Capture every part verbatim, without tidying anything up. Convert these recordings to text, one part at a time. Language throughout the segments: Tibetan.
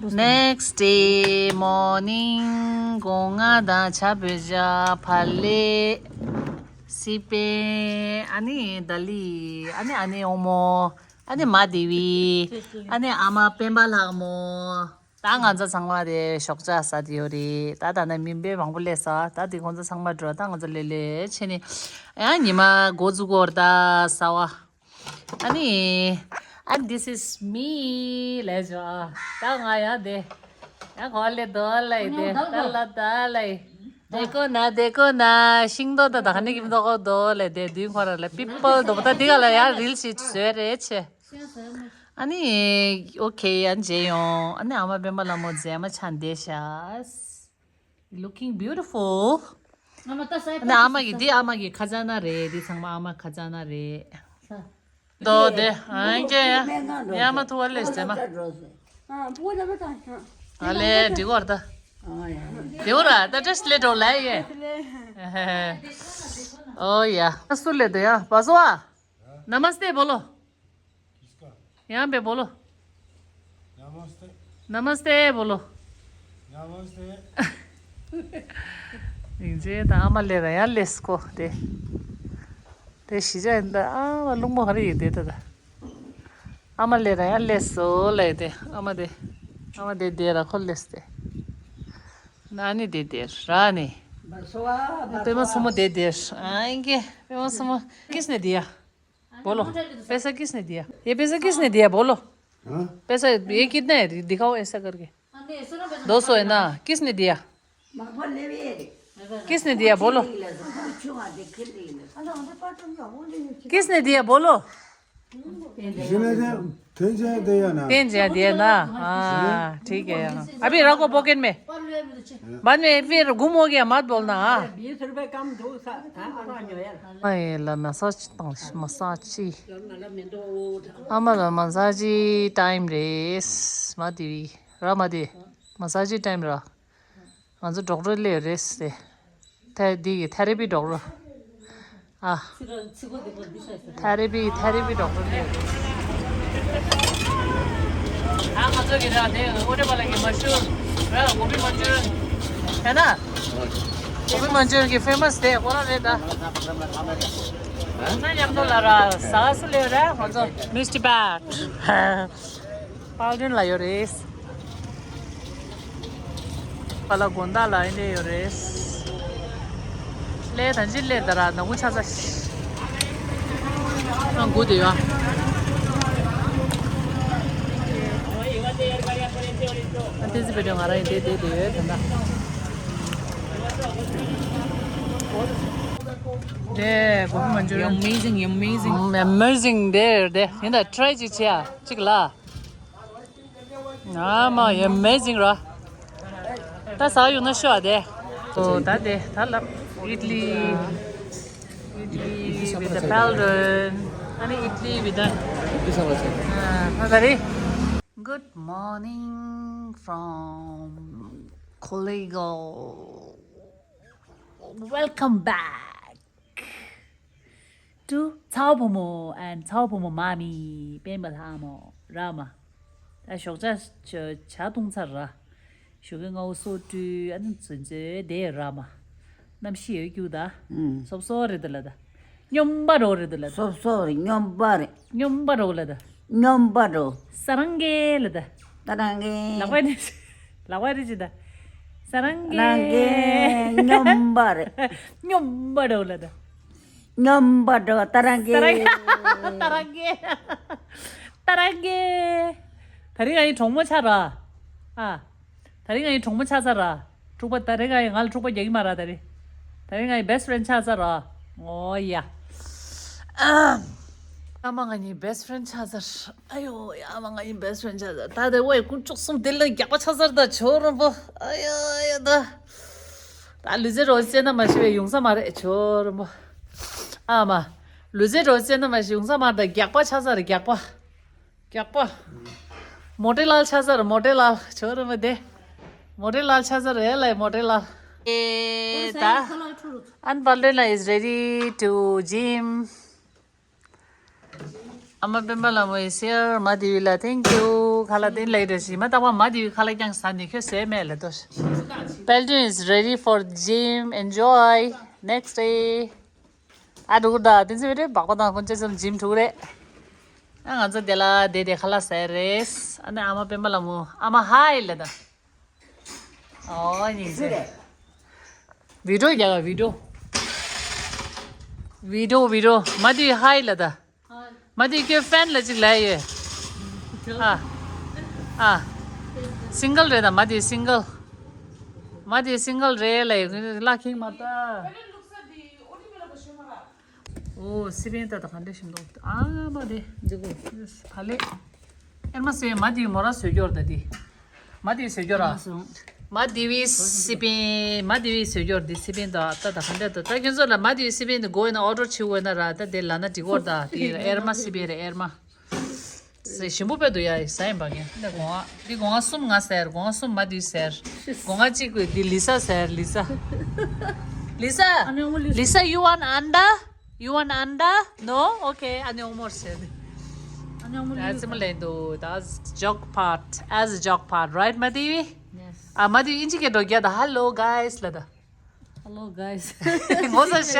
Next day morning, གོང་ང་དང་ཆ་བོད་ཇ་ཕ་ལེ་སི་པན་ཨ་ནི་ད་ལི་ཨ་ནི་ཨ་ནེ་འོ་མོ་ཨ་ནི་མ་དེ་བི་ཨ་ནི་ཨ་མ་སྤེན་པ་ལྷ་མོ། ད་ང་ཚོ་ཚང་མ་དེ་ཞོགས་ཇ་ཟ་དེ་ཡོད་རེད། ད་ད་ནི་མི་དཔེ་མང་པོ་སླེབས་སོང་། ད་དེ་ཁོང་ཚོ་ཚང་མ་འགྲོ། ད་ང་ཚོ་ལེ་ལེ་བྱས་ནས་ཡང་ཉི་མ་འགོ་འཛུགས་དགོས་རེད། ད་ཟ་བ། ཨ་ནི། And this is me. ལས་བྱོས་ཨ། ད་ང་ཡང་དེ། ཡང་གོ་ལེ་དོ་ལེ་དེ། ད་ལ་ད་ལེ། དེ་ཀོ་ན་དེ་ཀོ་ན་ཤིང་ཏོག་ད་ད་ཧ་ནི་གིམ་ཏོག་གོ་དོ་ལེ་དེ་དུས་ཁོ་ར་ལེ་པི་པལ་དོ་ད་དེ་ག་ལ་ཡང་རིལ་ཞིག་བཟོས་རེད་ཆེ། ཨ་ནི། ཨོ་ཁེ། ཨ་ནི་མཇལ་ཡོང་། ཨ་ནི་ཨ་མ་སྤེན་པ་ལྷ་མོ་མཛེས་མ་ཆགས་བསྡད་ཤག Looking beautiful. ཨ་ནི་ཨ་མ་གི་འདི་ཨ་མ་གི་ཁ་ཙ་ན་རེད། འདི་ཚང་མ་ཨ་མ་ཁ་ཙ་ན་རེད། དོ་དེ་ཨང་ཀྱེ་ཡ། ཡ་མ་ཐུ་བ་ལེ་ཟེ་མ། ཨ་ལེ་འདི་གོར་ད། དེ་བོ་ར་ད་ཏྲེས་ལེ་འགྲོ་ལ་ཡེ། ཨོ་ཡ། སུ་ལེ་དོ་ཡ་བ་སོ་ཨ། नमस्ते बोलो। किसका? यहाँ पे बोलो। नमस्ते। नमस्ते बोलो। नमस्ते। ཡིན་ཟེ་ད་ཨ་མ་ལེ་ར་ཡ་ལེས་ཀོ་དེ། དེ་ཤི་ཇ་ཡིན་ད་ཨ་མ་ལུང་མོ་ཧ་རི་ཡི་དེ་ད་ད། ཨ་མ་ལེ་ར་ཡ་ལེས་སོ་ལེ་དེ་ཨ་མ་དེ། ཨ་མ་དེ་དེ་ར་ཁོ་ལེས་དེ། ན་ནི་དེ་དེ་ར་ནི། པེ་མ་སུ་མོ་དེ་དེ་ཨ་ཡིན་ཀེ། པེ་མ་སུ་མོ། किसने दिया? बोलो। पैसा किसने दिया? ये पैसा किसने दिया? बोलो। हाँ? पैसा ये कितना है? दिखाओ ऐसा करके। दो सौ है ना? किसने दिया? किसने दिया? बोलो। किसने दिया? बोलो। इसने दे, तेज है, दिया ना। तेज है, दिया ना। हाँ, ठीक है। हाँ। अभी रखो पॉकेट में। बाद में फिर गुम हो गया, मत बोलना, हाँ। बीस रुपए कम दो सा-, हाँ, हाँ, हाँ, हाँ। ए, ल मसाज तंग, मसाज ची। आमा ल मसाज टाइम रेस, मा दिवी, र मा दि, massage time raw. ང་ཚོ་ཌོག་ཊར་སླེབས་རེད་ཟེར། ཐེ་འདི་གི་ཐེ་རེ་པི་ཌོག་ཊར། ཨ། ཐེ་རེ་པི་ཐེ་རེ་པི་ཌོག་ཊར་སླེབས་རེད། ཨ་ང་ཚོ་གི་ར་དེ་ཨོ་ཏེ་པ་ལ་གི་མ་ཤུར་ར་གོ་བི་མན་ཅུ་རི་ཡན། དེ་ན་གོ་བི་མན་ཅུ་རི་ཡན་གི་ཕེ་མ་སི་དེ་ཁོ་རང་རེད་ད། ན་ཉམས་ནོ་ལ་ར་ཟ་སུ་སླེབས་ར་ང་ཚོ་མིས་ཊི་བྷཊ། པཱལ་ཌན་ལ་ཡོད་རེད། པཱ་ལགས་དགོང་དག་ལ་ཨེ་འདྲ་ཡོད་རེད། ལས་དང་ཅི་ལས་ད་ར་ནག་པོ་ཆགས་ཚར། ང་སྒུག་བསྡད་ཡོད། ཨ་ཏི་ཙི་བེ་ཏོ་ང་རང་ཡིན་དེ་བསྡད་བསྡད་ཡོད་ད་ལྟ། དེ་གོ་བི་མན་ཅུ་རི་ཡན། Amazing, amazing. Amazing དེ་རེད་དེ་ཡིན་ད་ཊི་རའི་ཅིག་བྱེད་ཡ་ཅིག་ལ། ཨ་མ་ཡ་amazing ར། ད་ཟ་ཡོང་ན་ཤོག་ཨ་དེ། ཨོ་ད་དེ་ད་ལབ་ཨིཌ་ལི། ཨིཌ་ལི་with the པཱལ་ཌན། ཨ་ནི་ཨིཌ་ལི་with the ཨ་ད་རེད། Good morning from Kolego. Welcome back. ཊུ་ཚ་བོ་བུ་མོ་ཨེན་ཌི་ཚ་བོ་བུ་མོ་མ་མི་སྤེན་པ་ལྷ་མོ་ར་མ། ད་ཞོགས་ཇ་ཇ་ཇ་བཏུང་ཚར་ར། ཞོགས་ཀའི་སྔ་པོ་སོ་བཀྲུས་ཨ་ནི་ཚོན་ཚོན་དེ་ར་མ། གནམ་གཤིས་ཡོད་རྒྱུ་ད། ཨུམ། སོབ་སོབ་རེད་ད་ལ་ད། སྙོམས་པ་འགྲོ་རེད་ད་ལ་ད། སོབ་སོབ་རེད། སྙོམས་པ་རེད། སྙོམས་པ་འགྲོ་ལ་ད། སྙོམས་པ་འགྲོ། ས་རང་གེ་ལ་ད། ད་རང་གེ། ལག་པ་རེད། ལག་པ་རེད་ཅི་ད། ས་རང་གེ། རང་གེ་སྙོམས་པ་རེད། སྙོམས་པ་འགྲོ་ལ་ད། སྙོམས་པ་འགྲོ་ད་རང་གེ། ས་རང་གེ། ད་རང་གེ། ད་རིང་ཨ་ཡི་གྲོགས་མོ་ཆགས་ར། ཨ། ད་རིང་ཨ་ཡི་གྲོགས་མོ་ཆགས་ཚར་ར། འཁྲུག་པ་ད་རིང་ཨ་ཡི་ང་ལ་འཁྲུག་པ་རྒྱག་གི་མ་ར་ད་རིང་། ད་རིང་ཨ་ཡི་best friend ཆགས་ཚར་ར། ཨོ་ཡ། ཨ་མ་ང་གཉིས་best friend ཆགས་ཚར། ཨ་ཡོ་ཡ་ཨ་མ་ང་གཉིས་best friend ཆགས་ཚར། ད་དེ་ཝེ་དཀོན་མཆོག་གསུམ་དེ་ལ་རྒྱག་པ་ཆགས་ཚར་ད་ཇོ་རིན་པོ། ཨ་ཡ་ཡ་ད། ད་ལུས་རྩལ་རོགས་བྱས་ན་མ་ཤི་བའི་ཡོང་ས་མ་རེད་ཇོ་རིན་པོ། ཨ་མ། ལུས་རྩལ་རོགས་བྱས་ན་མ་ཤི་ཡོང་ས་མ་རེད་ད་རྒྱག་པ་ཆགས་ཚར་རྒྱག་པ། རྒྱག་པ། མོ་ཊའི་ལ་ལ་ཆགས་ཚར། མོ་ཊའི་ལ་ལ་ཇོ་རིན་པོ་དེ། མོ་ཊའི་ལ་ལ་ཆགས་ཚར་ཨེ་ལ་མོ་ཊའི་ལ་ལ། ཨེ་ད། And པཱལ་ཌན་ལ་is ready to gym. ཨ་མ་སྤེན་པ་ལྷ་མོ་is here. མ་དེ་བི་ལ་thank you. ཁ་ལག་དེ་ལས་རེ་ཞིག་མ་བཏང་བ་མ་དེའི་ཁ་ལག་ཀྱང་ཟ་ནི་ཁྱོད་ཟས་མེད་ལ་དོ། Peldon is ready for gym. Enjoy. Next day. ཨ་འགྲོ་གི་ད་དེ་ཚོ་རེད་བག་པ་དང་ཀུན་ཅེ་ཚོ་gym་འགྲོ་གི་རེད། ཨ་ང་ཚོ་དེ་ལ་དེ་དེ་ཁ་ལག་ཟས་རེད། ཨ་ནི་ཨ་མ་སྤེན་པ་ལ་མོ་ཨ་མ་ཧའི་ལ་ད། ཨོ་ཉིན་ཟེར། video རྒྱག་ག video video video མ་དེའི་ཧའི་ལ་ད། མ་དེ་ཁྱོད་ཧྥན་ལ་ཅིག་ལབ་ཡོད། ཨ། ཨ། single་རེད་ད་མ་དེ་single། མ་དེ་single་རེད་ལབ་ཡོད་ལ་ཁེངས་མ་ད། ཨོ་སི་པན་ད་ད་ག་འདྲ་ཞིམ་འདུག་ཨ་མ་དེ་འདི་གོ་ཕ་ལེ། ཨེར་མ་སེ་མ་དེ་མོ་ར་བཟོས་ཀྱོར་ད་དེ། མ་དེ་བཟོས་ཀྱོར་ར། མ་དེ་བི་སི་པན་མ་དེ་བི་བཟོས་ཀྱོར་དེ་སི་པན་ད་ད་ད་ག་འདྲ་ད་ད་ཁྱོད་ཚོ་ལ་མ་དེ་བི་སི་པན་དེ་དགོས་ན་order་བྱེད་དགོས་ན་ར་ད་དེ་ལ་ན་འགྲིག་གོ་ད་དེ་ཨེར་མ་སི་པན་རེད་ཨེར་མ། ཟེ་ཞིམ་པོ་དཔེ་འདུག་ཡ་ཟ་ཡིན་པ་ངས་འདི་སྒོ་ང་འདི་སྒོ་ང་གསུམ་ང་ཟེར་སྒོ་ང་གསུམ་མ་དེ་བི་ཟེར་སྒོ་ང་གཅིག་གི་འདི་ལི་ས་ཟེར་ལི་ས། ལི་ས། ལི་ས། You want anda? You want anda? No? Okay. ཨ་ནི་ཨོ་མོར་ཟེར། ཨ་ནི་ཨོ་མོར་ཨ་ཙི་མ་ལེན་འདུག་ད་ཇོག་པཱར་ཊི་ཨེ་ཛ་ཇོག་པཱར་ཊི་རའིཊ་མ་དེ་བི། ཨ་མ་དེ་ཨིན་ཇི་སྐད་འགྲོ་རྒྱ་ད་hello guys་ལ་ད། Hello guys. ངོ་ཚ་ཤ།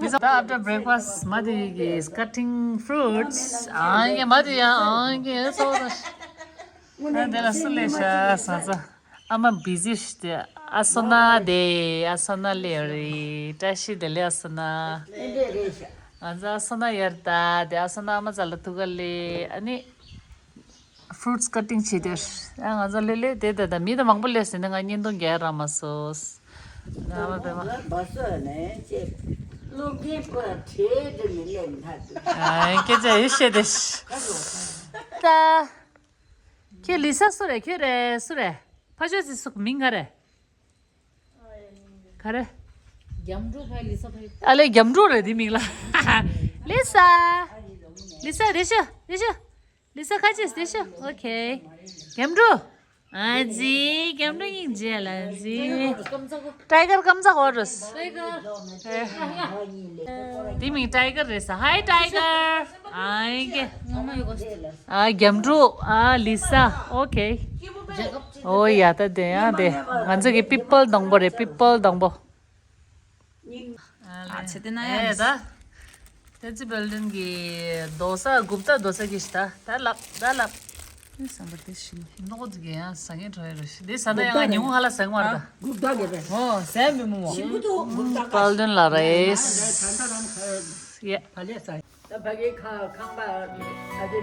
མི་ཚ་ད་after breakfast མ་དེ་གི་is cutting fruits. ཨང་གི་མ་དེ་ཡ་ཨང་གི་སོ་ད། ཨ་དེ་ལ་སུ་ལས་ཤ་ས་ཚ། ཨ་མ་བི་ཟི་ཤི་ཏེ་ཨ་སོ་ན་དེ་ཨ་སོ་ན་ལེ་རི་བཀྲ་ཤིས་བདེ་ལེགས་ཨ་སོ་ན། ང་ཚ་ཨ་སོ་ན་ཡར་ད་དེ་ཨ་སོ་ན་ཨ་མ་ཚ་ལ་ཐུག་ག་ལེ་ཨ་ནི། fruits cutting་བྱེད་དེར། ཨ་ང་ཚོ་ལེ་ལེ་དེ་དེ་དང་མི་དང་མང་པོ་ལས་ཟིན་ན་ང་བརྙན་ཐུང་རྒྱག་རག་མ་སོང་། ང་མ་པེ་མ། ང་བ་སོ་ནས་ཅེ། སློབ་མཁན་པ་བྲེལ་དུ་མི་ལེན་ཐག་ཏུ། ཨ་སྐད་ཆ་ཡེ་ཤེས་དེ། ད། ཁྱེད་ལི་ས་སུ་རེད་ཁྱོད་རེད་སུ་རེད། ཕ་ཆོས་སི་སུ་མིང་ག་རེད། ག་རེ། རྒྱམ་འགྲོ་ཕ་ལི་ས་ཕ། ཨ་ལེ་རྒྱམ་འགྲོ་རེད་དེ་མིང་ལ། ལི་ས། ལི་ས་རེད་ཤ་རེད་ཤ། ལི་ས་ཁ་ཅེས་དེ་ཤ། ཨོ་ཁེ། རྒྱམ་འགྲོ། ཨ་ཙི་རྒྱམ་འགྲོ་སྙིང་རྗེ་ལ་ཙི། ཊའི་གར་ཀམ་ཚ་གོ་རོས། ཊའི་གར། དེ་མིང་ཊའི་གར་རེད་ས། Hi tiger. ཨ་ཡེ་གེ། ཨ་རྒྱམ་འགྲོ་ཨ་ལི་ས། ཨོ་ཁེ། ཨོ་ཡ་ད་དེ་ཡ་དེ་ང་ཚོ་གི་པི་པལ་དང་པོ་རེད། པི་པལ་དང་པོ། ཨ་ཚེ་དེ་ན་ཡ་ཨེ་ད། ཏེ་ཙི་བེལ་ཌིན་གི་རྡོ་ས་གུབ་ཏ་རྡོ་ས་གི་ཤི་ད་ད་ལབ་ད་ལབ། ཨེ་བསམ་པ་དེ་ཤི་ནི། ནོ་དི་གི་ཡང་ས་ངན་གྲོ་ཡ་རུ་ཤི་དེ་ས་ན་ཡང་ཉུང་ཧ་ལ་ཟེང་བར་ད། གུབ་ཏ་གི་རེད། ཨོ་ཟེ་མི་མོ་མོ། ཞིམ་པོ་འདུག་གུབ་ཏ་གི། བེལ་ཌིན་ལ་རེས། ཡེ། ད་ལེ་ས། ད་ཕ་གི་ཁ་ཁང་པ་ཨ་ཅེ།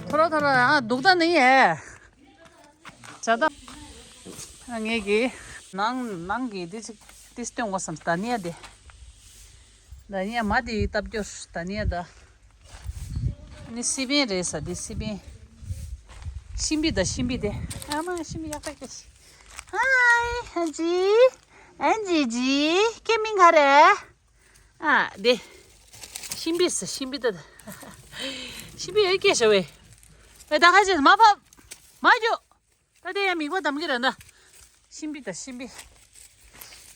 ཐོ་ར་ཐོ་ར་ཨ་འདུག་ད་ནི་ཡེ། ཇ་ད། ཨ་ངེད་ཀྱི་ནང་ནང་གི་འདི་ཅིག་ཏིས་སྟོན་དགོས་བསམ། ད་ནི་ཡ་དེ། ད་ནི་ཡ་མ་དེ་ཡི་སྟབས་སྐྱོར་ད་ནི་ཡ་ད། ནི་སི་པན་རེད་ས་འདི་སི་པན། ཤིང་པི་ད་ཤིང་པི་དེ། ཨ་མ་ཤིང་པི་ཡག་པ་སྐྱེས། Hi ཨན་ཇི། ཨན་ཇི་ཇི། ཁྱེད་མིང་ག་རེད། ཨ་དེ། ཤིང་པི་ས་ཤིང་པི་ད་ད། ཤིང་པི་ཡོད་སྐྱེས་ཤ་བས། ཨེ་ད་ཁ་ཅེས་མ་ཕབ། མ་རྒྱོ། ད་དེ་ཡང་མིག་པ་འདམ་གི་ར་ན། ཤིང་པི་ད་ཤིང་པི།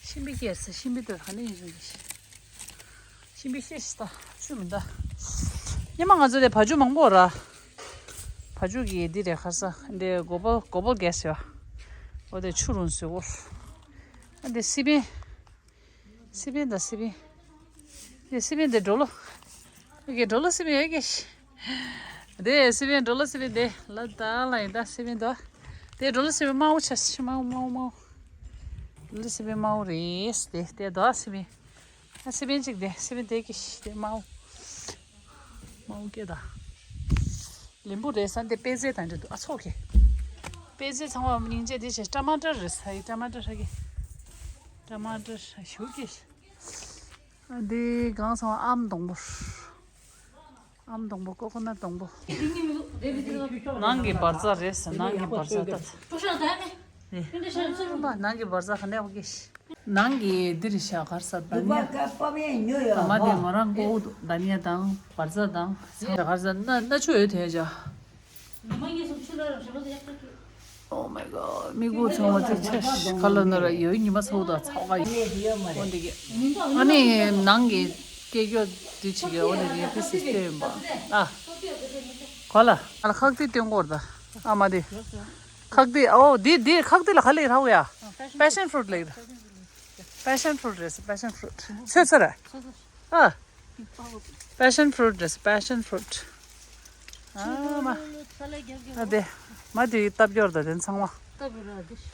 ཤིང་པི་སྐྱེས་ས་ཤིང་པི་ད་ག་ནས་ཡིན་ཟེར་གི། ཤིང་པི་ཤེས་ཤི་ད་ཆུ་མི་ད། ཉི་མ་ང་ཚོ་དེ་བ་ཕྱུགས་མང་པོ་ར། བ་ཕྱུགས་ཀྱི་འདི་རེད་ཁ་ས་འདི་གོ་པོ་གོ་པོ་རྒྱས་ཟེར་བ། འོ་དེ་ཆུ་རུང་ཟེར་གོ། ཨ་འདི་སི་པན། སི་པན་ད་སི་པན། དེ་སི་པན་དེ་འགྲོ་ལོ། ཨེ་གེ་འགྲོ་ལོ་སི་པན་ཨེ་གེ་ཤི། དེ་སི་པན་འགྲོ་ལོ་སི་པན་དེ་ལ་ད་ལ་ཡིན་ད་སི་པན་དོ། དེ་འགྲོ་ལོ་སི་པན་དམར་པོ་ཆ་སི་དམར་པོ་དམར་པོ་དམར་པོ། འགྲོ་ལོ་སི་པན་དམར་པོ་རེད་དེ་དེ་དོ་སི་པན། ཨ་སི་པན་གཅིག་དེ་སི་པན་དེ་གི་ཤི་དེ་དམར་པོ། དམར་པོ་སྐད་ད། ལིམ་བུ་རེད་ས་འདི་པེ་ཙེ་དང་འདྲ་འདུག་ཨ་ཚོགས་ཀྱི། པེ་ཙེ་ཚང་མ་སྙིང་རྗེ་དེ་བྱས་ཊ་མ་ཊར་རེད་ས་ཡི་ཊ་མ་ཊར་ཧ་གི། ཊ་མ་ཊར་ཧ་ཞུ་གི། ཨ་འདི་གང་ཚང་མ་ཨམ་སྡོང་པོ། ཨམ་སྡོང་པོ་ཀོ་ཀོ་ནཊ་སྡོང་པོ། ནང་གི་བར་རྩ་རེད་ས་ནང་གི་བར་རྩ་ད། ནང་གི་བར་རྩ་ག་འདྲ་བ་གི། ནང་གི་འདིར་བཞག་གར་ས་དཱ་ནི་ཡ། མ་དེ་ང་རང་ཀོ་དཱ་ནི་ཡ་དང་བར་རྩ་དང་ཚང་གར་ས་ན་ན་ཆུ་ཡོད་དེ་བྱ། ཉི་མ་གཉིས་སུ་ཆུ་ལ་རང་ཞབས་ལ་ཡག་པོ་ཐུག Oh my god. མིག་བུ་ཚང་མ་ཚེ་ཆེ་ཁ་ལ་ན་ར་ཡོད་ཉི་མ་ཚོགས་དང་ཚོགས་ཀ་ཡོད། འོ་འདི་གི་ཨ་ནི་ནང་གི་སྐད་ཅོར་དུ་ཅིག་གི་འོ་འདི་གི་this is སྟོན་པ་ཨ་གོ་ལ་ཨ་ལ་ཁག་ཏི་སྟོན་གོར་ད་ཨ་མ་དེ་ཁག་ཏི་ཨོ་དེ་དེ་ཁག་ཏི་ལ་ག་ལེ་ར་ཧུ་ཡ་passion fruit ལེ་ར། Passion fruit རེད། Passion fruit ཚོད་ཚོད་ར། ཨ། Passion fruit རེད། Passion fruit ཨ་མ། ཨ་དེ། མ་དེ་ཡི་སྟབས་སྐྱོར་དང་དེ་ཚང་མ།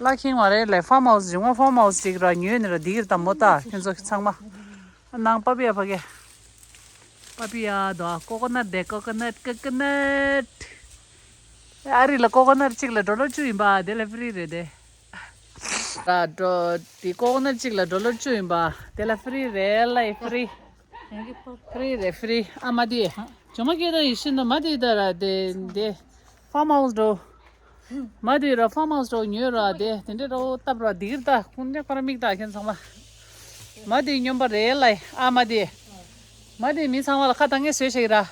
ལ་ཁིང་བ་རེད་ལས་farm house ཇི་མ་farm house ཅིག་ར་ཉོས་ནི་ར་དེ་གིར་དང་མོ་ཏ་ཁྱོད་ཚོ་ཚང་མ། ནང་པ་པི་ཡ་ཕ་གེ། པ་པི་ཡ་དོ་coconut དེ་coconut coconut ཨ་རི་ལ་coconut གཅིག་ལ་dollar བཅུ་ཡིན་པ་དེ་ལ་free རེད་དེ། ད་འགྲོ། དེ་ཀོ་ནར་གཅིག་ལ་ཌོ་ལར་བཅུ་ཡིན་པ། དེ་ལ་ཕི་རི་རེད་ལ་ཡི་ཕི་རི། ཕི་རི་རེད་ཕི་རི། ཨ་མ་དེ། ཇོ་མ་སྐད་དང་ཡི་ཤིན་ན་མ་དེ་ད་ར་དེ་དེ། ཕརམ་ཧའུ་སི་འགྲོ། མ་དེ་ར་ཕརམ་ཧའུ་སི་འགྲོ་ཉོས་ར་དེ་དེ་འདྲ་རོ་སྟབས་ར་དིག་ར་ད་ཁོང་འདྲ་ཁོ་ར་མིག་ད་ཁྱེད་ཚང་མ། མ་དེ་སྨྱོན་པ་རེད་ལ་ཡི་ཨ་མ་དེ། མ་དེ་མི་ཚང་མ་ལ་ཁ་བཏང་ངེས་བཟོས་ཤིག་ར།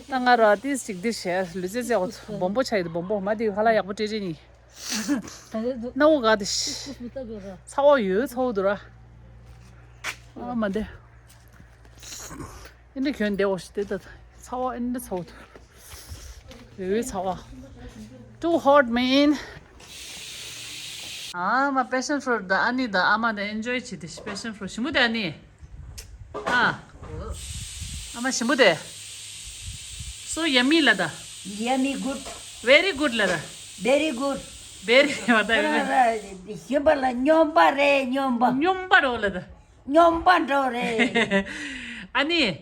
ད་ང་ར་ཏིས་ཅིག་འདིར་བྱས་ལུས་རྩལ་རྩེ་འོ་སྦོམ་པོ་ཆ་ཡི་སྦོམ་པོ་མ་དེ་ཧ་ལ་ཡག་པོ་སྤྲད་རྗེས་ནི། སྣ་བུག་ག་དེ་ཤི། ཚ་བ་ཡོད་ཚ་བོ་འདུག་ར། ཨ་མ་དེ། ཨིན་དྲ་གྱོན་བདེ་བོ་ཞིག་དེ་ད་ཚ་བ་ཨིན་དྲ་ཚ་བོ་འདུག་ཡོད་ཚ་བ། Too hot man. ཨ་མ་passion fruit ད་ཨ་ནི་ད་ཨ་མ་ད་ཨེན་ཇོའི་བྱེད་དེ་passion fruit ཞིམ་པོ་དེ་ཨ་ནི། ཨ། ཨ་མ་ཞིམ་པོ་དེ། So yummy ལ་ད། Yummy good. Very good ལ་ད། Very good. Very ལ་ད་ཡོད་ན། ཞིམ་པ་ལ་སྨྱོན་པ་རེད་སྨྱོན་པ། སྨྱོན་པ་རོ་ལ་ད། སྨྱོན་པ་འགྲོ་རེད། ཨ་ནི།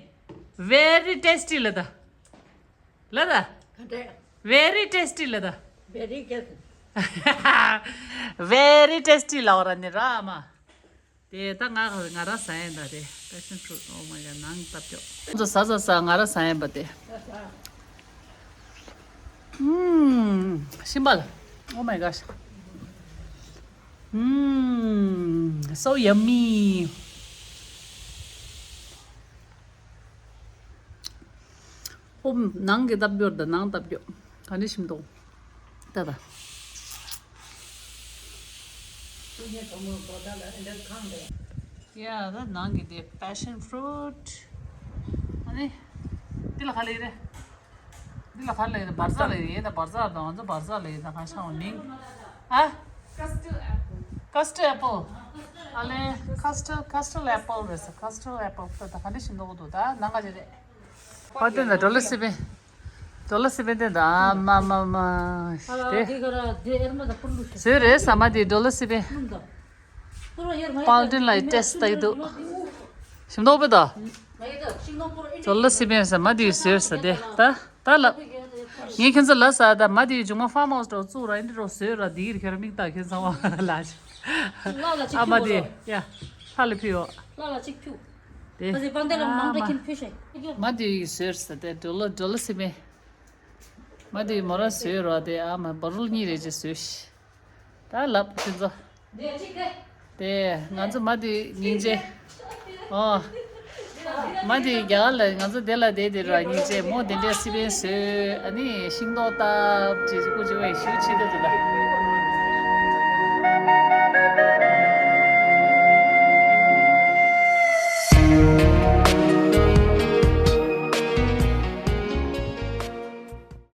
Very tasty ལ་ད། ལ་ད། ག་འདྲས། Very tasty ལ་ད། Very good. Very tasty ལ་འོ་ར་ནི་ར་ཨ་མ། དེ་ད་ང་ང་རང་ཟ་ཡིན་ད་རེད། Passion fruit oh my god ནང་སྟབས་ཀྱོག་ཁོང་ཚོ་ཟ་ཟ་ཟ་ང་རང་ཟ་ཡིན་པ་དེ། ཨུམ། ཤིམ་པ་ལ། Oh my gosh. ཨུམ། So yummy. ཨོ། ནང་གི་སྟབས་ཀྱོག་དང་ནང་སྟབས་ཀྱོག་ག་འདྲ་ཞིམ་འདུག་ད་ད། ཡ་ད་ནང་གི་དེ་passion fruit ཨ་ནི། འདི་ལ་ག་ལེ་རེད། འདི་ལ་ག་ལེ་རེད། བར་ཛ་ལེ་རེད། ད་བར་ཛ་དང་ང་ཚོ་བར་ཛ་ལེ་ད་ག་ཤ་བ་མིང་། ཨ། Custard apple. ཨ་ལེ། custard custard apple རེད་ས། custard apple ད་ད་ག་འདྲ་ཞིམ་འདུག་འདུག་ད་ནང་ག་ཅི་རེད། ཧ་དེ་ན་ཌོ་ལར་སི་པན། ཌོ་ལར་སི་པན་དེ་ད་མ་མ་མ། དེ། ཟོས་རེད་ས་མ་དེ་ཌོ་ལར་སི་པན། པཱལ་ཏིན་ལ་ཊེ་སི་ཊི་ལྟ་གི་འདུག་ཞིམ་མདོག་པོ་ད། ཌོ་ལར་སི་པན་ས་མ་དེ་ཟོས་ས་དེ་ད་ད་ལབ། ངས་ཁྱེད་ཚོ་ལ་ས་ད་མ་དེ་ཇུང་མ་ཕརམ་ཧའུ་སི་འགྲོ་བཙུགས་ར་འདི་འགྲོ་ཟོས་ར་དེ་ཡིར་ཁྱེད་ར་མིག་ལྟ་ཁྱེད་ཚང་བ་ལ། ཨ་མ་དེ་ཡ་ལྷ་ལ་ཕུལ་ཡོད། ལ་ལ་གཅིག་ཕུལ། དེ། ད་ཟེར་བང་དེ་ལ་མང་དྲགས་ཁྱིམ་ཕུལ་ཤེས། མ་དེ་ཡིས་ཟོས་ཟེར་ཏེ་ཌོ་ལར་ཌོ་ལར་སི་པན། མ་དེ་མོ་ར་ཟོས་རོ་དེ་ཨ་མ་བ་རུལ་གཉིས་རེ་ཅིག་ཟོས་ཤི། ད་ལབ་ཁྱེད་ཚོ། དེ་ང་ཚོ་མ་དེ་སྙིང་རྗེ། ཨོ། མ་དེ་རྒྱ་གར་ལ་ང་ཚོ་དེ་ལ་དེ་དེ་ར་སྙིང་རྗེ་མོ་དེ་འདྲའི་སི་པན་ཟོས་ཨ་ནི་ཤིང་ཏོག་བཏབ་ཅེས་ཀུ་ཅི་བས་ཞུ་ཆེ་དེ་དེ་ལ།